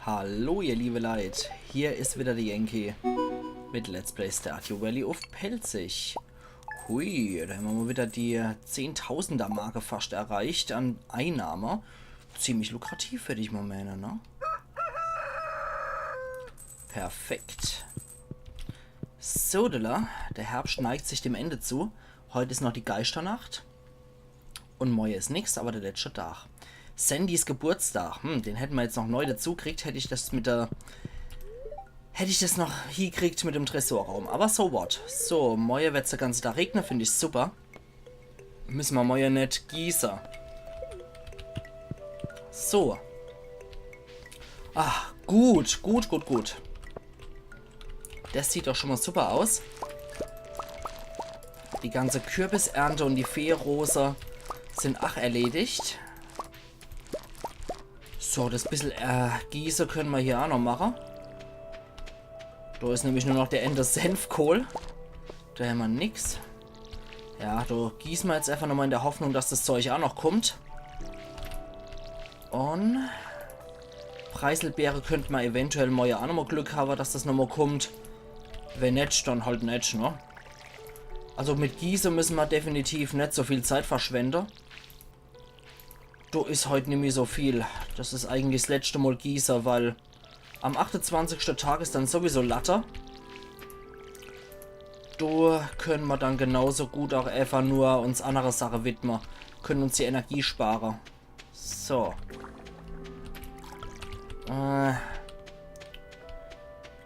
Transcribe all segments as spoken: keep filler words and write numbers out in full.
Hallo ihr liebe Leit, hier is wieder de Yankee mit Let's Play Stardew Valley uff Pälzisch. Hui, do hämmer mol wieder die Zehntausender-Marke fascht erreicht an Einnahme. Ziemlich lukrativ, würd ich mol meene, ne? Perfekt. So, Dilla, de Herbscht neigt sich dem Ende zu. Heit is noch die Geischternacht. Un moie is nix, awwer de letschte Dag. Sandys Geburtstag. Hm, den hätte mer jetzt noch nei dezu kriegt, hätt ich des mit de... Hätt ich des noch hiekriegt mit dem Tresorraum. Awwer so what. So, moie werd's de ganze Dag regne, find ich super. Misse mer moie net gieße. So. Ah, gut, gut, gut, gut. Des sieht doch schun mol super aus. Die ganze Kürbisernte un die Feerose sin ach erledigt. So, des bissel, äh, gieße kenne mer hier ach noch mache. Do is nämlich nur noch de enne Senfkohl. Do hämmer nix. Ja, do gieße mer jetzt äfach nochmol in de Hoffnung, dass des Zeug ach noch kummt. Un Preiselbeere könnt mer eventuell moie ach nochmol Glück hawwe, dass des nochmol kummt. Wenn net, dann halt net, ne? Also mit Gieße misse mer definitiv net so viel Zeit verschwende. Do is heit nimmi so viel. Des is eigentlich s letschte Mol gieße, weil am achtezwanzigschte Tag is dann sowieso Latte. Do kenne mer dann genauso gut ach äfach nur uns annere Sache widme. Kenne uns die Energie spare. So. Äh.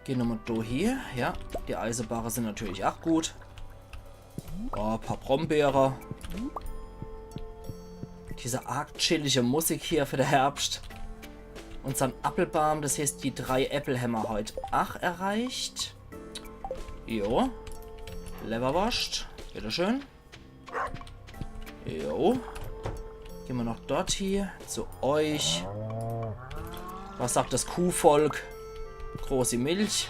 Gehn mer mol do hie. Ja, die Eisebarre sin natürlich ach gut. Oh, paar Brombeere. Diese arg chillige Musik hier für de Herbscht. Unsern Appelbaam, des heeßt, die drei Äppel hämmer heit ach erreicht. Jo. Lewwerworscht. Bitteschön. Jo. Gehn mer noch dort hie zu euch. Was sagt des Kuhvolk? Großi Milch.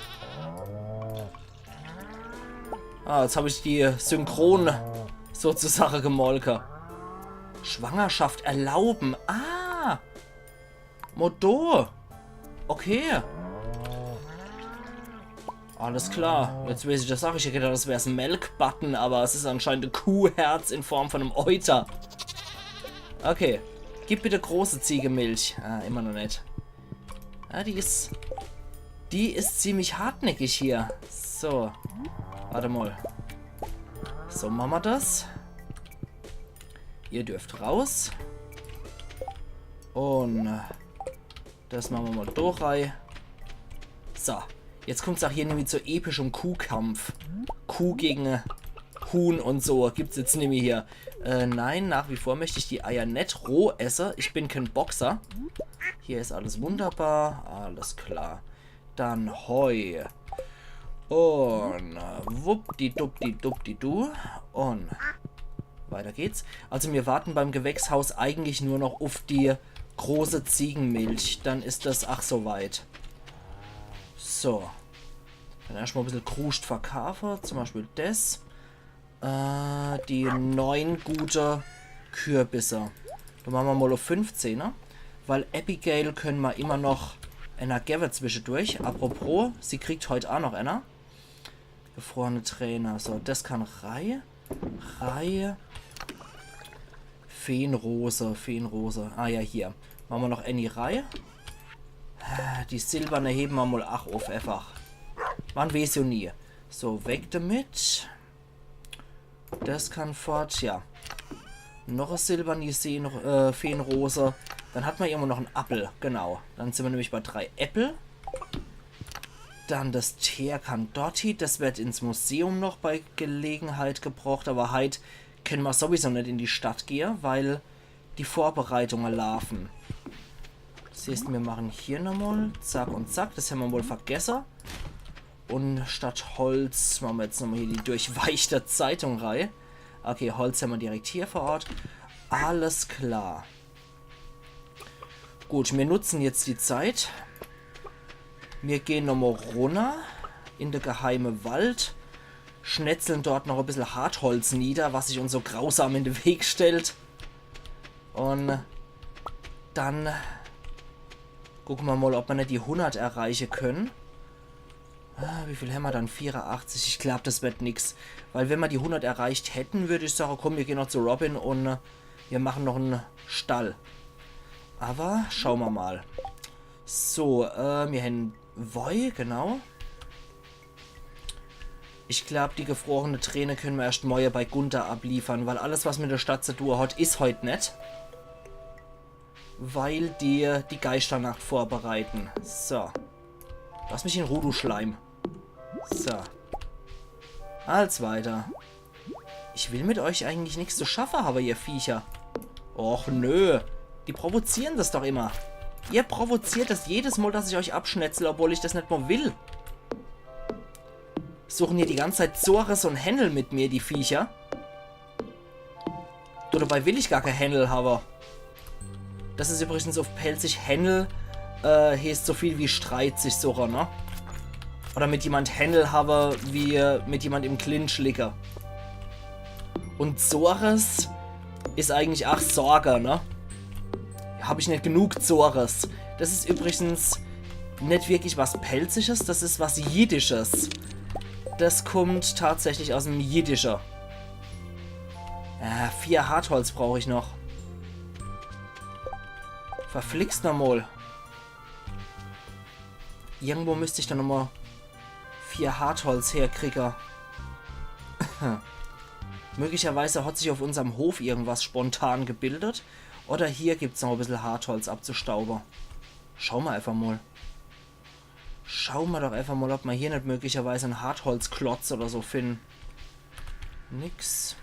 Ah, jetzt hab ich die synchron sozusache gemolke. Schwangerschaft erlauben. Ah! Mol do. Okay. Alles klar. Jetzt weeß ich, des sag ich, ich hätt gedacht, des wär's Melk-Button, awwer es is anscheinend e Kuhherz in Form vun em Euter. Okay. Gib bitte große Ziegemilch. Ah, immer noch net. Ja, die is... Die is ziemlich hartnäckig hier. So. Wart mol. So mache mer des. Ihr dürft raus. Un, äh, des mache mer mol do rei. So, jetzt kummt's ach hier nimmi zu epischem Kuhkampf. Kuh gege Huhn un so. Gibt's jetzt nimmi hier. Äh, nein, nach wie vor möcht ich die Eier net roh esse. Ich bin kän Boxer. Hier is alles wunderbar. Alles klar. Dann Heu. Un, äh, wuppdiduppdiduppdidu. Un weiter geht's. Also mir warten beim Gewächshaus eigentlich nur noch uff die große Ziegemilch. Dann is des ach so weit. So. Dann erscht mol e bissel Kruscht verkaafe. Zum Beispiel des. Äh, die neun gute Kürbisse. Do mache mer mol uff fünfzehn, ne? Weil Abigail kenne mer immer noch ener gewwe zwischedurch. Apropos, sie kriegt heit ach noch ener. Gefrorene Träne. So, des kann rei. Rei. Feenrose, Feenrose. Ah ja, hier. Mache mer noch eni rei. Ah, die silberne hewe mer mol ach uff, äfach. Mer weeß jo nie. So, weg demit. Des kann fort, ja. Noch e silberni Seen-, äh, Feenrose. Dann hat mer immer noch en Appel, genau. Dann sin mer nämlich bei drei Äppel. Dann des Teer kann dort hie. Des werd ins Museum noch bei Gelegenheit gebrocht, awwer heit kenne mer sowieso net in die Stadt gehe, weil die Vorbereitunge laafe. Des heeßt, mir mache hier nochmol zack un zack. Des hämmer wohl vergesse. Un statt Holz mache mer jetzt nochmol hier die durchweichte Zeitung rei. Okay, Holz hämmer direkt hier vor Ort. Alles klar. Gut, mir nutzen jetzt die Zeit. Mir gehn nochmol runner in de geheime Wald. Schnetzeln dort noch e bissel Hartholz nieder, was sich uns so grausam in de Weg stellt. Un dann Gucke mer mol, ob mer net die hundert erreiche könne. Ah, wie viel hämmer dann? Vierunachtzig. Ich glaub, das wird nix. Weil wenn mer die hundert erreicht hätten, würd ich sage, komm, mir gehn noch zu Robin un, äh, mir mache noch en Stall. Awwer schaue mer mol. So, äh, mir hänn Woi, genau. Ich glaub, die gefrorene Träne könne mer erscht morje bei Gunther abliefere, weil alles, was mit de Stadt zu tue hat, is heut net. Weil die die Geischternacht vorbereite. So. Lass mich in Ruh, du Schleim. So. Als weiter. Ich will mit euch eigentlich nix zu schaffe hawwe, ihr Viecher. Och nö. Die provoziere das doch immer. Ihr provoziert das jedes Mol, dass ich euch abschnetzel, obwohl ich das net mol will. Suche hier die ganze Zeit Zores un Händel mit mir, die Viecher. Du, dabei will ich gar kee Händel hawwe. Das is übrigens uff Pälzisch Händel, äh, heeßt so viel wie Streit sich suche, ne? Oder mit jemand Händel hawwe, wie, äh, mit jemand im Clinch liege. Un Zores is eigentlich ach Sorge, ne? Hab ich net genug Zores. Das is übrigens net wirklich was Pälzisches, das is was Jiddisches. Das kummt tatsächlich aus'm Jiddische. Äh, vier Hartholz brauch ich noch. Verflixt noch mol. Irgendwo müsst ich dann noch mol vier Hartholz herkriege. Möglicherweise hat sich auf unserm Hof irgendwas spontan gebildet. Oder hier gibt's noch e bissel Hartholz abzustaube. Schaue mer einfach mol. Schaue mer doch einfach mol, ob mer hier net möglicherweise en Hartholzklotz oder so finne. Nix.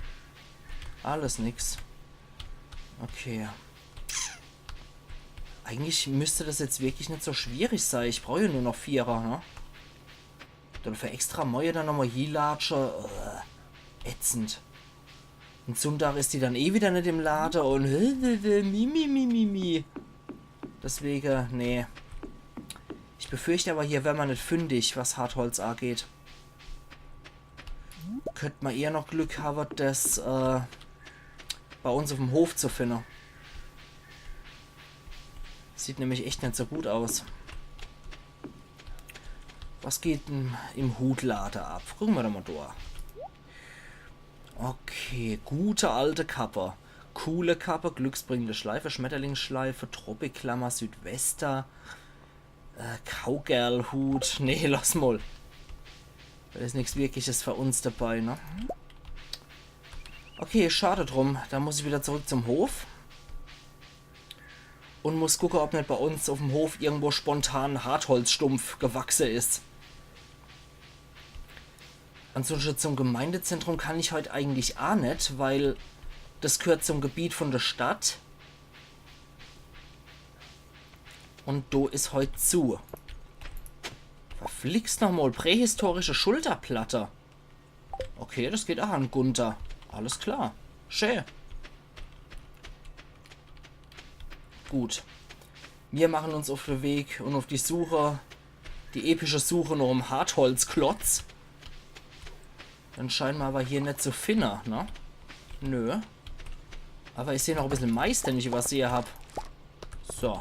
Alles nix. Okay. Eigentlich müsst das jetzt wirklich net so schwierig sei. Ich brauch jo nur noch Vierer, ne? Dann für extra Moie dann nochmal hielatsche. Äh, ätzend. Un Sunntag is die dann eh wieder net im Lade un mi, mi, mi, mi, mi. Deswege, nee. Ich befürchte aber, hier wär mer net fündig, was Hartholz ageht. Könnt mer eher noch Glück hawwe, das, äh, bei uns uff'm Hof zu finne. Sieht nämlich echt net so gut aus. Was geht denn im Hutlade ab? Gucke mer doch mal durch. Okay, gute alte Kappe. Coole Kappe, glücksbringende Schleife, Schmetterlingsschleife, Tropikklammer, Südwester, äh, Cowgirl-Hut. Nee, lass mal. Da is nix Wirkliches für uns dabei, ne? Okay, schade drum. Da muss ich wieder zurück zum Hof. Un muss gucke, ob net bei uns uff'm Hof irgendwo spontan Hartholzstumpf gewachse is. Ansonsten zum Gemeindezentrum kann ich heut eigentlich a net, weil das gehört zum Gebiet von der Stadt. Un do is heut zu. Verflixt nochmal, prähistorische Schulterplatte. Okay, das geht ach an Gunther. Alles klar. Schä. Gut. Mir machen uns uff de Weg un uff die Suche, die epische Suche noch em Hartholzklotz. Den scheine mer aber hier net zu finne, ne? Nö. Aber ich seh noch e bissel Mais, den ich übersehe hab. So.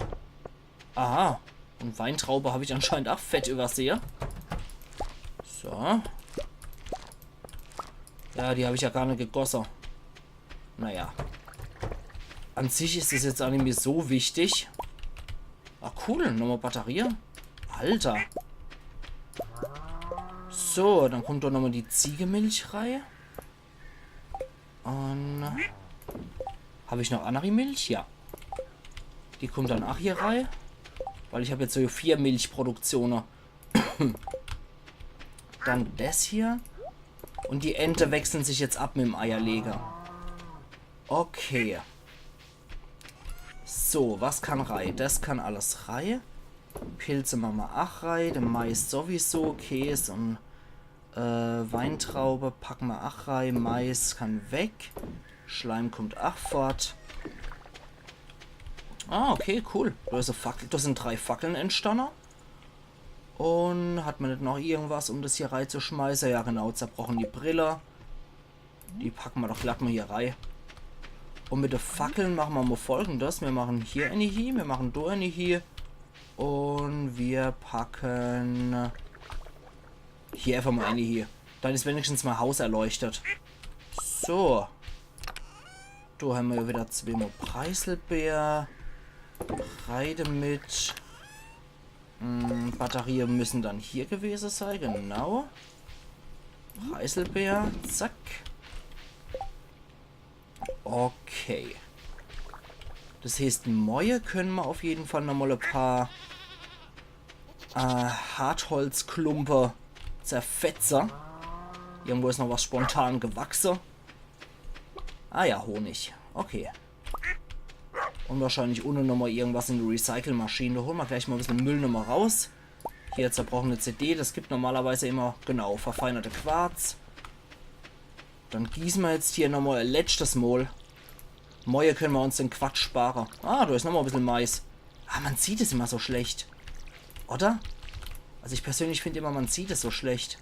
Aha. Un Weintraube hab ich anscheinend ach fett übersehe. So. Ja, die hab ich ja gar net gegosse. Naja. An sich is es jetzt ach nimmi so wichtig. Ah, cool. Nochmal Batterie. Alter. So, dann kommt doch nochmal die Ziegemilch rei. Un hab ich noch annere Milch? Ja. Die kommt dann ach hier rei. Weil ich hab jetzt so vier Milchproduktione. Dann das hier. Un die Ente wechseln sich jetzt ab mit em Eierleger. Okay. So, was kann rei? Das kann alles rei. Pilze mache mer ach rei. De Mais sowieso. Käs un Äh, Weintraube packe mer ach rei. Mais kann weg. Schleim kommt ach fort. Ah, okay, cool. Do is e Fackel, do sin drei Fackeln entstanne. Un hat mer net noch irgendwas, um das hier reizuschmeiße? Ja, genau, zerbrochene Brille. Die packe mer doch glatt mal hier rei. Un mit de Fackeln mache mer mal Folgendes. Mir machen hier eine hie, mir machen do eine hie. Und wir packen hier einfach mal eine hier. Dann is wenigstens mei Haus erleuchtet. So. Do hämmer ja wieder zwee mol Preiselbeer. Rein demit. Hm, Batterie müssen dann hier gewese sei, genau. Preiselbeer, zack. Okay. Das heeßt, morje könne mer auf jeden Fall nochmol e paar äh, Hartholzklumpe zerfetze. Irgendwo is noch was spontan gewachse. Ah ja, Honig. Okay. Und wahrscheinlich unne nochmol irgendwas in die Recycle-Maschine. Do hole mer gleich mol e bissel Müll nochmol raus. Hier zerbrochene C D, das gibt normalerweise immer, genau, verfeinerte Quarz. Dann gieße mer jetzt hier nochmol e letschtes Mol. Morje könne mer uns den Quatsch spare. Ah, do is nochmol e bissel Mais. Ah, man sieht es immer so schlecht. Oder? Also ich persönlich find immer, man sieht es so schlecht.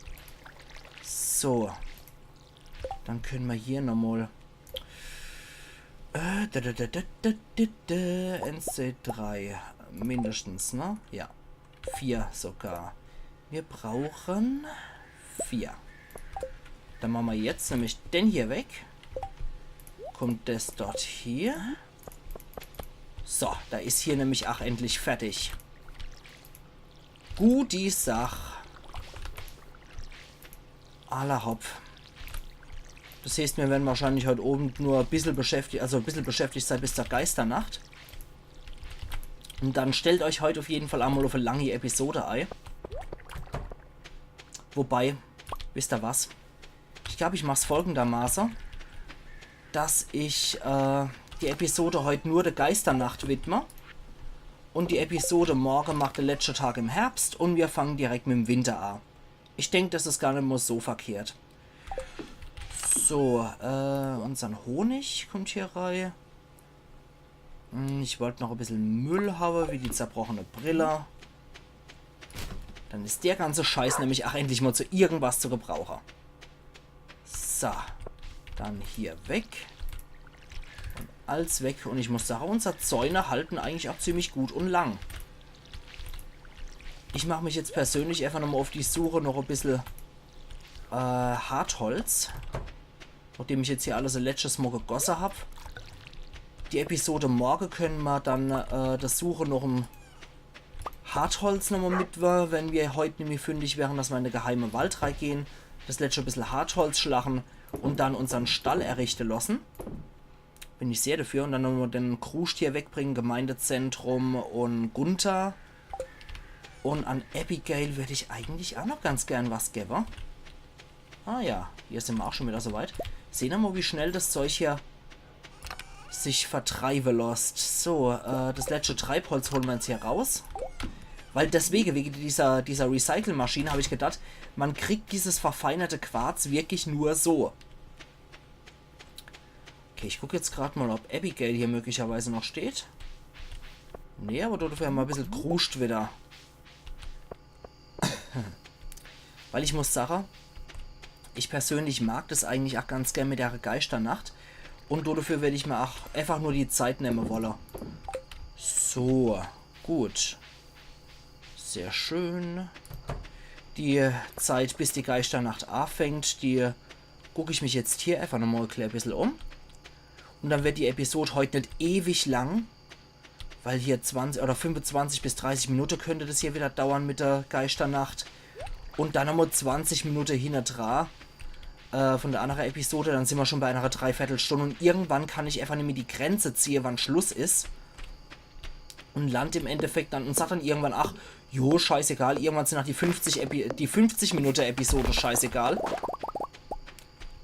So. Dann könne mer hier nochmol. Äh, da, da, da. Eins, zwei, drei. Mindestens, ne? Ja. Vier sogar. Wir brauchen vier. Dann mache mer jetzt nämlich den hier weg. Kommt das dort hier. So, da is hier nämlich ach endlich fertig. Gut die Sach. Alla hopp. Das heeßt, mir werden wahrscheinlich heut Owend nur e bissel beschäftigt, also e bissel beschäftigt sei bis zur Geisternacht. Und dann stellt euch heut auf jeden Fall emol auf e langi Episode ei. Wobei, wisst ihr was? Ich glaub, ich mach's folgendermaße, dass ich äh, die Episode heut nur der Geisternacht widme und die Episode morge macht der letzte Tag im Herbst und wir fangen direkt mit dem Winter an. Ich denk, das is gar net mal so verkehrt. So, äh, unsern Honig kommt hier rei. Hm, ich wollt noch e bissel Müll hawe, wie die zerbrochene Brille. Dann is der ganze Scheiß nämlich ach endlich mal zu irgendwas zu gebrauche. So, dann hier weg. Und alles weg. Und ich muss sage, unser Zäune halten eigentlich ach ziemlich gut und lang. Ich mach mich jetzt persönlich einfach nochmal auf die Suche noch e bissel äh, Hartholz. Nachdem ich jetzt hier alles e letztes Mal gegosse hab. Die Episode morge könne ma dann äh, das Suche noch im Hartholz nochmal mit, wenn wir heut nämlich fündig wären, dass ma in de geheime Wald reigehen, das letzte bissel Hartholz schlachen und dann unsern Stall errichte lassen. Bin ich sehr dafür. Und dann nochmal den Kruscht hier wegbringen, Gemeindezentrum und Gunther. Und an Abigail würd ich eigentlich auch noch ganz gern was gebe. Ah ja, hier sind wir auch schon wieder so weit. Sehen wir mal, wie schnell das Zeug hier sich vertreibe lässt. So, äh, das letzte Treibholz holen wir uns hier raus. Weil deswegen, wegen dieser, dieser Recycle-Maschine, habe ich gedacht, man kriegt dieses verfeinerte Quarz wirklich nur so. Okay, ich guck jetzt grad mal, ob Abigail hier möglicherweise noch steht. Nee, aber dafür haben wir ein bisschen Kruscht wieder. Weil ich muss sagen, ich persönlich mag das eigentlich auch ganz gern mit der Geisternacht. Und dafür werde ich mir auch einfach nur die Zeit nehmen wollen. So, gut. Sehr schön. Die Zeit, bis die Geisternacht anfängt, die guck ich mich jetzt hier einfach nochmal ein klein bisschen um. Und dann wird die Episode heute nicht ewig lang. Weil hier zwanzig oder fünfundzwanzig bis dreißig Minuten könnte das hier wieder dauern mit der Geisternacht. Und dann nochmal zwanzig Minuten hinter dran äh, von der anderen Episode, dann sind wir schon bei einer Dreiviertelstunde. Und irgendwann kann ich einfach nicht mehr die Grenze ziehen, wann Schluss ist. Und land im Endeffekt dann und sag dann irgendwann, ach, jo, scheißegal, irgendwann sind nach die fünfzig, Epi die fünfzig Minuten Episode scheißegal.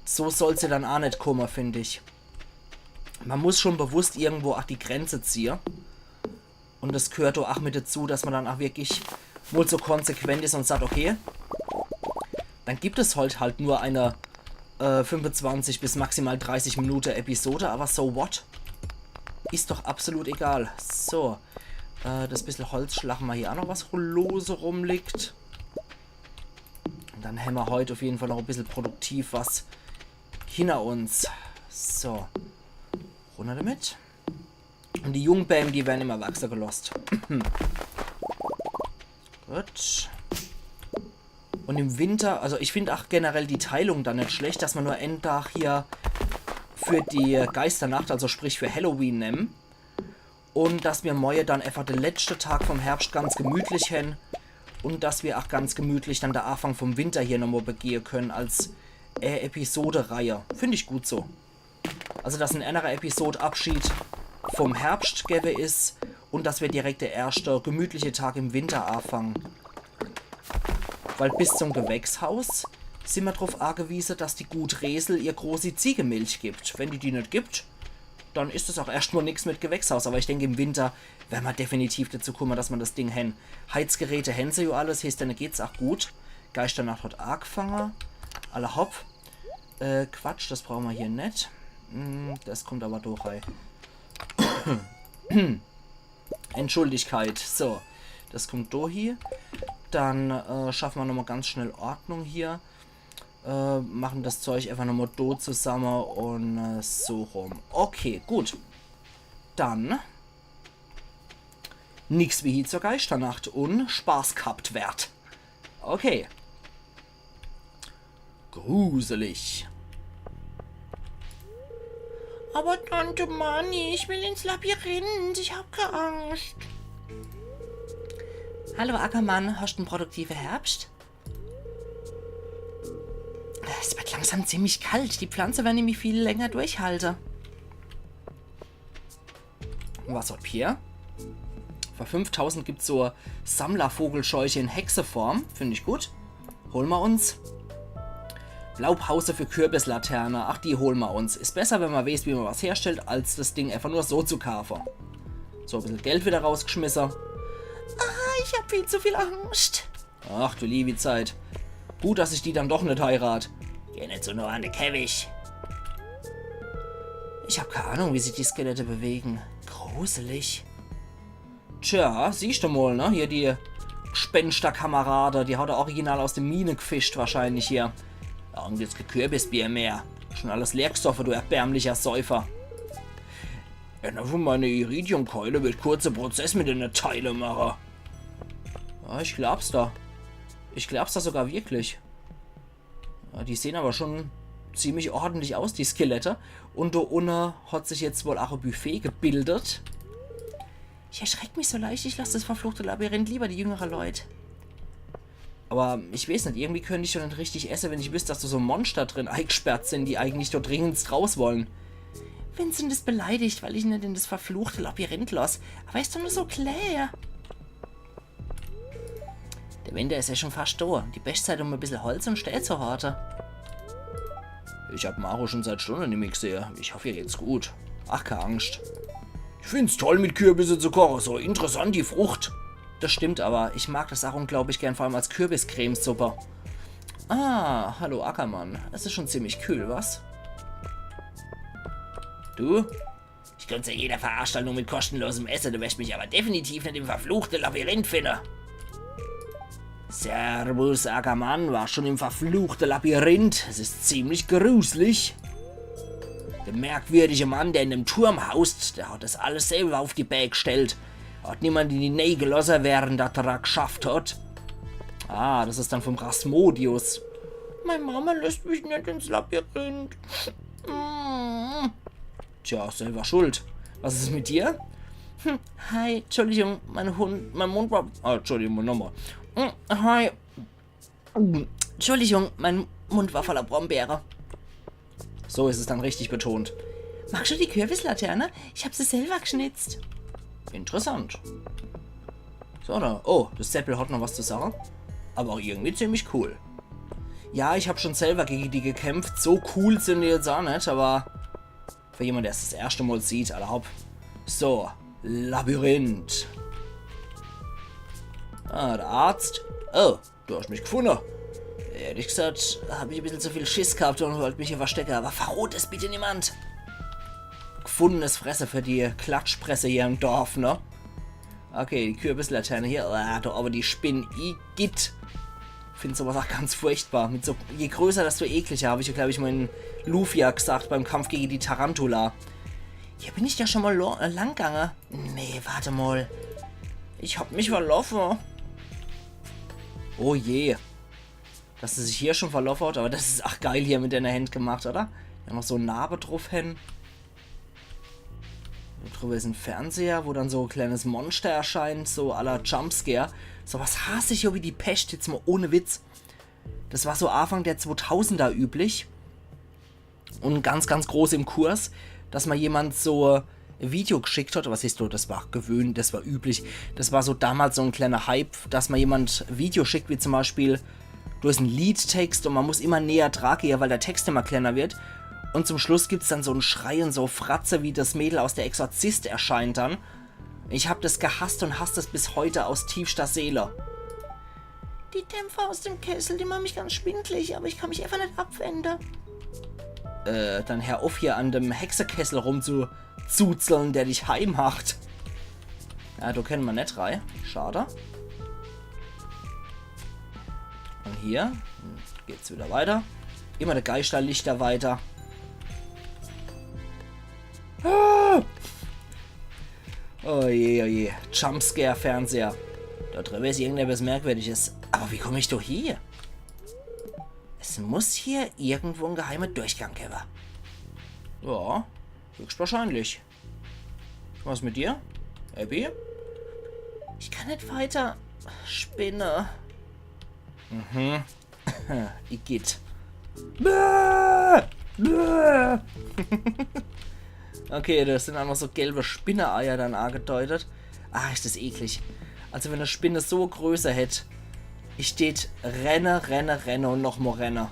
So soll's ja dann auch nicht kommen, finde ich. Man muss schon bewusst irgendwo auch die Grenze ziehen. Und das gehört doch auch mit dazu, dass man dann auch wirklich wohl so konsequent ist und sagt, okay, dann gibt es halt halt nur eine äh, fünfundzwanzig bis maximal dreißig Minuten Episode, aber so what? Ist doch absolut egal. So, äh, das bisschen Holz schlagen wir hier auch noch, was lose rumliegt. Und dann haben wir heute auf jeden Fall noch ein bisschen produktiv was hinter uns. So, runter damit. Und die jungen Bäume, die werden immer wachsen gelost. Gut. Und im Winter, also ich find ach generell die Teilung dann net schlecht, dass ma nur en Tag hier für die Geisternacht, also sprich für Halloween nehmen. Und dass mir moje dann einfach de letschte Tag vom Herbscht ganz gemütlich hen. Und dass mir ach ganz gemütlich dann de Afang vom Winter hier nochmal begehe können als äh, Episode-Reihe. Find ich gut so. Also, dass in enere Episode Abschied vom Herbscht gewwe is und dass mir direkt de erschte gemütliche Tag im Winter afangen. Weil bis zum Gewächshaus sin ma drauf agewiese, dass die gut Resel ihr großi Ziegemilch gibt. Wenn die die net gibt, dann is es ach erscht mal nix mit Gewächshaus. Aber ich denk, im Winter wer ma definitiv dazu kumme, dass ma das Ding hen. Heizgeräte hen se jo alles, heeßt, denne geht's ach gut. Geisternacht hat agefange. Alla hopp. Äh, Quatsch, das brauche ma hier net. Hm, das kommt aber durch, hey. Entschuldigkeit. So, das kommt durch hier. Dann äh, schaffe ma nochmal ganz schnell Ordnung hier. Äh, machen das Zeug einfach nochmal do zusamme und äh, so rum. Okay, gut. Dann nix wie hie zur Geisternacht und Spaß gehabt werd. Okay. Gruselig. Aber Tante Manni, ich will ins Labyrinth. Ich hab keine Angst. Hallo Ackermann, hast du einen produktiven Herbst? Es wird langsam ziemlich kalt. Die Pflanze werden nämlich viel länger durchhalten. Was hat Pierre? Für fünftausend gibt's so Sammlervogelscheuche in Hexeform. Find ich gut. Hol ma uns. Blaupause für Kürbislaterne. Ach, die hol ma uns. Is besser, wenn ma weiß, wie ma was herstellt, als das Ding einfach nur so zu kaufe. So, e bissel Geld wieder rausgeschmisse. Ah, ich hab viel zu viel Angst. Ach du liebi Zeit. Gut, dass ich die dann doch net heirat. Geh net so nah an de Käfig. Ich hab keine Ahnung, wie sich die Skelette bewegen. Gruselig. Tja, siehst du mal, ne? Hier die Gespensterkamerade, die hat er original aus de Mine gefischt wahrscheinlich hier. Ja, und jetzt kein Kürbisbier mehr. Schon alles leergesoffe, du erbärmlicher Säufer. Einer von meine Iridiumkeule wird kurze Prozess mit denne Teile mache. Ja, ich glaub's da. Ich glaub's da sogar wirklich. Ja, die sehen aber schon ziemlich ordentlich aus, die Skelette. Und da unne hat sich jetzt wohl auch ein Buffet gebildet. Ich erschreck mich so leicht, ich lass das verfluchte Labyrinth lieber die jüngere Leut. Aber ich weiß nicht, irgendwie könnte ich schon nicht richtig essen, wenn ich wüsste, dass da so Monster drin eingesperrt sind, die eigentlich dort dringendst raus wollen. Vincent ist beleidigt, weil ich ihn nicht in das verfluchte Labyrinth lass. Aber er ist doch nur so klein. Der Winter ist ja schon fast da. Die beste Zeit, um ein bisschen Holz und Stein zu horten. Ich hab Maru schon seit Stunden nicht mehr gesehen. Ich hoffe, ihr geht's gut. Ach, keine Angst. Ich find's toll, mit Kürbisse zu kochen. So interessant, die Frucht. Das stimmt aber. Ich mag das auch unglaublich gern, vor allem als Kürbiscremesuppe. Ah, hallo Ackermann. Es ist schon ziemlich kühl, was? Du? Ich könnte ja jeder Veranstaltung mit kostenlosem Essen, du wirst mich aber definitiv nicht im verfluchte Labyrinth finden. Servus, Ackermann, war schon im verfluchte Labyrinth. Es ist ziemlich gruselig. Der merkwürdige Mann, der in dem Turm haust, der hat das alles selber auf die Bää gestellt. Hat niemand in die Nähe gelassen, während er dran geschafft hat. Ah, das ist dann vom Rasmodius. Meine Mama lässt mich nicht ins Labyrinth. Mm. Tja, selber schuld. Was ist mit dir? Hm, hi, Entschuldigung, mein Hund, mein Mund war. Ah, Entschuldigung, nochmal. Hm, hi. Uh, Entschuldigung, mein Mund war voller Brombeere. So ist es dann richtig betont. Magst du die Kürbislaterne? Ich hab sie selber geschnitzt. Interessant. So, da. Oh, das Seppel hat noch was zu sagen. Aber auch irgendwie ziemlich cool. Ja, ich hab schon selber gegen die gekämpft. So cool sind die jetzt auch nicht, aber für jemand, der es das erste Mal sieht, alla hopp. So, Labyrinth. Ah, der Arzt. Oh, du hast mich gefunden. Ehrlich gesagt, hab ich ein bisschen zu viel Schiss gehabt und wollte mich hier verstecken, aber verrot es bitte niemand. Gefundenes Fressen für die Klatschpresse hier im Dorf, ne? Okay, die Kürbislaterne hier. Ah, doch, aber die Spinnen, igitt. Find sowas auch ganz furchtbar. Mit so, je größer, desto ekliger, habe ich ja, glaube ich, mal in Lufia gesagt beim Kampf gegen die Tarantula. Hier bin ich ja schon mal lo- äh, lang gegangen. Nee, warte mal. Ich hab mich verlaufen. Oh je. Dass se sich hier schon verloffe hat, aber das is ach geil hier mit dene Hand gemacht, oder? Ja, noch so Narbe druf hen. Do drüber is en Fernseher, wo dann so e kleines Monster erscheint, so à la Jumpscare. So was hass ich jo wie die Pescht, jetzt mal ohne Witz. Das war so Anfang der zweitausender üblich. Und ganz, ganz groß im Kurs, dass mal jemand so e Video geschickt hat. Was heißt so, das war gewöhn-, das war üblich. Das war so damals so en kleiner Hype, dass mal jemand e Video schickt, wie zum Beispiel, du hast en Liedtext und man muss immer näher dran gehen, weil der Text immer kleiner wird. Und zum Schluss gibt's dann so en Schrei und so Fratze, wie das Mädel aus Der Exorzist erscheint dann. Ich hab das gehasst und hass das bis heute aus tiefster Seele. Die Dämpfe aus dem Kessel, die machen mich ganz schwindlig, aber ich kann mich einfach net abwende. Äh, dann hör auf, hier an dem Hexekessel rumzuzuzeln, der dich high macht. Ja, do kenne ma net rei. Schade. Und hier geht's wieder weiter. Immer der Geisterlichter weiter. Ah! Oh je, oh je. Jumpscare-Fernseher. Do drüber is irgendetwas Merkwürdiges. Aber wie komm ich do hie? Es muss hier irgendwo en geheimer Durchgang gewwe. Ja, höchstwahrscheinlich. Was mit dir, Abby? Ich kann net weiter. Spinne. Mhm. Igitt. Bäh! Bäh! Okay, das sind auch noch so gelbe Spinneeier dann angedeutet. Ah, is das eklig. Also wenn e Spinne so Größe hätt, ich tät renne, renne, renne und noch mal renne.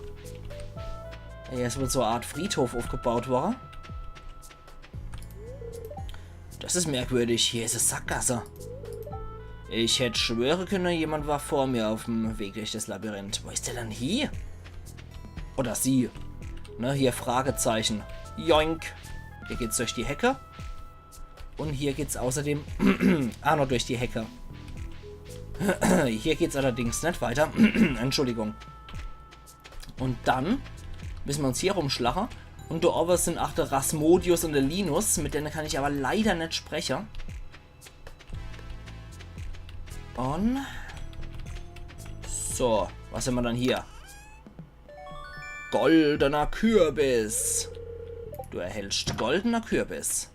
Ey, es wird so e Art Friedhof aufgebaut worre. Das is merkwürdig. Hier is e Sackgasse. Ich hätt schwöre könne, jemand war vor mir auf'm Weg durch das Labyrinth. Wo is der dann hie? Oder sie? Ne, hier Fragezeichen. Joink. Hier geht's durch die Hecke. Und hier geht's außerdem auch noch durch die Hecke. Hier geht's allerdings net weiter. Entschuldigung. Und dann müssen wir uns hier rumschlache. Und do owwe sind ach der Rasmodius und der Linus, mit denen kann ich aber leider net spreche. Und so, was hämmer dann hier? Goldener Kürbis. Du erhältst goldener Kürbis.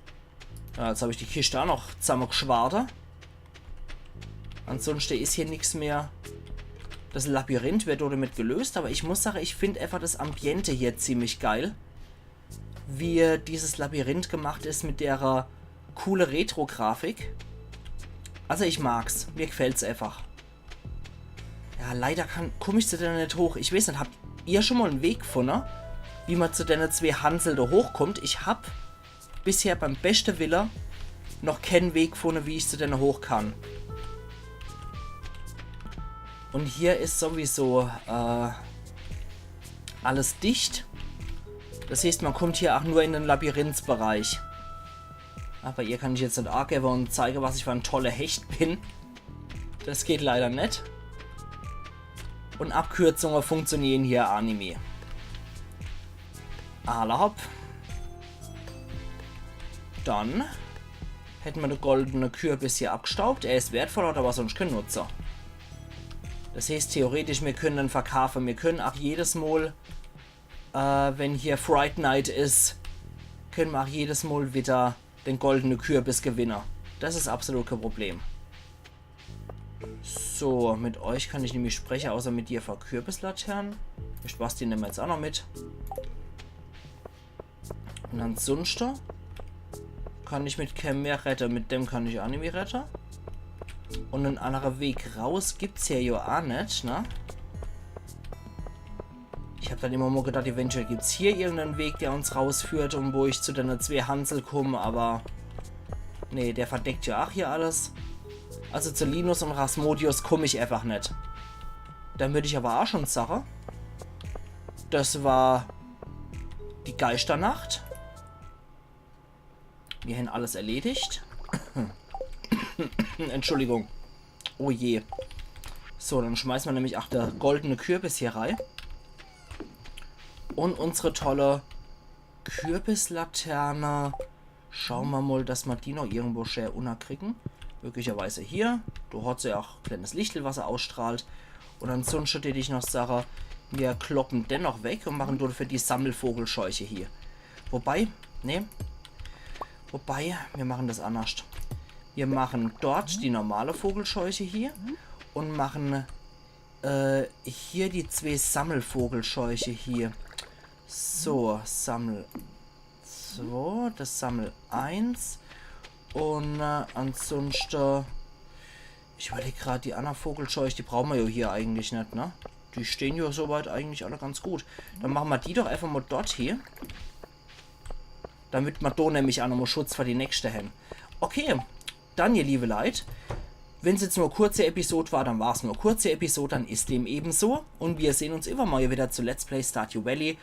Ja, jetzt hab ich die Kischt auch noch zammegeschwarte. Ansonsten is hier nix mehr. Das Labyrinth wird damit gelöst, aber ich muss sagen, ich find einfach das Ambiente hier ziemlich geil. Wie dieses Labyrinth gemacht is mit der, äh, coole Retro-Grafik. Also ich mag's, mir gefällt's einfach. Ja, leider kann, komm ich zu denne net hoch. Ich weiß net, habt ihr schon mal en Weg gefunne, wie man zu denne zwee Hansel do hochkommt? Ich hab bisher beim beschte Wille noch keen Weg gefunne, wie ich zu denne hoch kann. Und hier is sowieso, äh, alles dicht. Das heißt, man kommt hier auch nur in den Labyrinthsbereich. Aber ihr kann ich jetzt net angewwe und zeige, was ich für en tolle Hecht bin. Das geht leider net. Und Abkürzungen funktionieren hier auch nimmi. Alla hopp. Dann hätte ma de goldene Kürbis hier abgestaubt. Er is wertvoll, hat aber sonst keen Nutze. Das heißt, theoretisch, mir können en verkaufe. Mir können auch jedes Mal, äh, wenn hier Fright Night is, können ma auch jedes Mal wieder den goldene Kürbis gewinne. Das is absolut kee Problem. So, mit euch kann ich nimmi spreche, außer mit dir für Kürbislaterne. De Spasti nemme ma jetzt auch noch mit. Und ansonsten kann ich mit keem mehr rette. Mit dem kann ich auch nimmi rette. Und en annere Weg raus gibt's hier jo auch net, ne? Ich hab dann immer mal gedacht, eventuell gibt's hier irgenden Weg, der uns rausführt und wo ich zu denne zwee Hansel komm, aber nee, der verdeckt ja auch hier alles. Also zu Linus und Rasmodius komm ich einfach net. Dann würd ich aber auch schon sage, das war die Geisternacht. Wir hän alles erledigt. Entschuldigung. Oh je. So, dann schmeißen wir nämlich auch der goldene Kürbis hier rei. Und unsere tolle Kürbislaterne. Schauen wir mal, dass wir die noch irgendwo schä unnerkriegen. Möglicherweise hier. Do hat se ja auch e kleines Lichtel, was se ausstrahlt. Und ansunschte dät ich noch sage, mir kloppen den noch weg und machen dafür die Sammelvogelscheuche hier. Wobei, nee. Wobei, mir machen das annerscht. Mir machen dort die normale Vogelscheuche hier und machen äh, hier die zwee Sammelvogelscheuche hier. So, Sammel zwei, das Sammel eins. Und äh, ansunschte, ich überleg grad, die anner Vogelscheuch, die brauche mer ja hier eigentlich net, ne? Die stehn ja soweit eigentlich alle ganz gut. Dann machen mer die doch einfach mal dort hier. Damit mer do nämlich auch nochmal Schutz vor die nächschte hän. Okay, dann, ihr liebe Leit, wenn's jetzt nur e kurze Episode war, dann war's nur e kurze Episode, dann is dem eben so. Und wir sehen uns iwwermorje wieder zu Let's Play Stardew Valley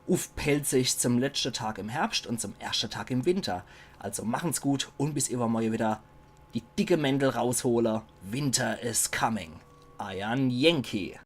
uff Pälzisch zum letschte Tag im Herbscht und zum erschte Tag im Winter. Also machen's gut und bis iwwermorje wieder. Die dicke Mäntel raushole. Winter is coming. Eiern Yankee.